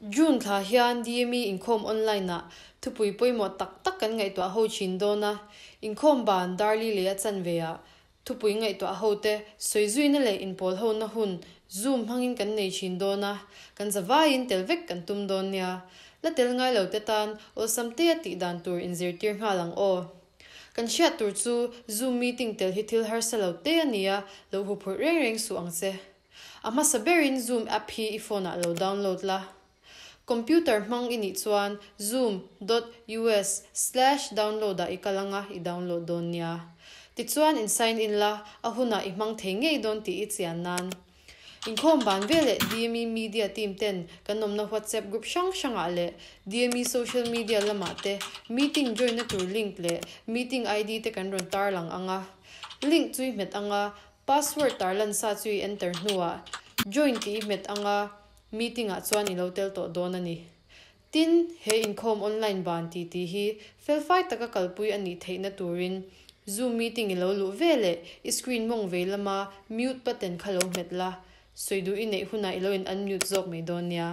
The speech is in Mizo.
June thla hian DME inkhawm online-ah thupui pawimawh tak tak kan ngaihtuah ho thin dawn a, inkhawm ban Darli leh a chanve-ah thupui ngaihtuah ho te sawi zuina leh inpawl hona hun Zoom hmangin kan nei thin dawn a, kan zavaiin tel vek kan tum dawn nia. La tel ngai lo te tan awlsam tea tih dan tur inzirtir nghal ang aw. Kan hriat tur chu Zoom meeting tel hi thil harsa lo te a nia, lo huphurh reng reng suh ang che. A hmasa berin Zoom app hi i phone ah lo download la. Computer hmang i nih chuan zoom dot us slash download ah i kal anga i download dawn nia. Tichuan in sign in la, a hunah i hmang thei ngei dawn tih i chian nan. Inkhawm ban veleh DME Media team ten kan awmna WhatsApp group hrang hrangah leh DME social media lamah te meeting join na tur link leh meeting ID te kan rawn tarlang anga. Link chu i hmet anga Password tarlan sa chu i enter hnuah Join tih i hmet anga meeting ah chuan i lo tel tawh dawn a ni. Tin, he inkhawm online ban tih tih hi felfai taka kalpui a nih theihna turin Zoom meeting i lo luh ve leh i screen mawng vei lama mute button kha lo hmet la, sawi duh i neih hunah i lo in unmute zawk mai dawn nia.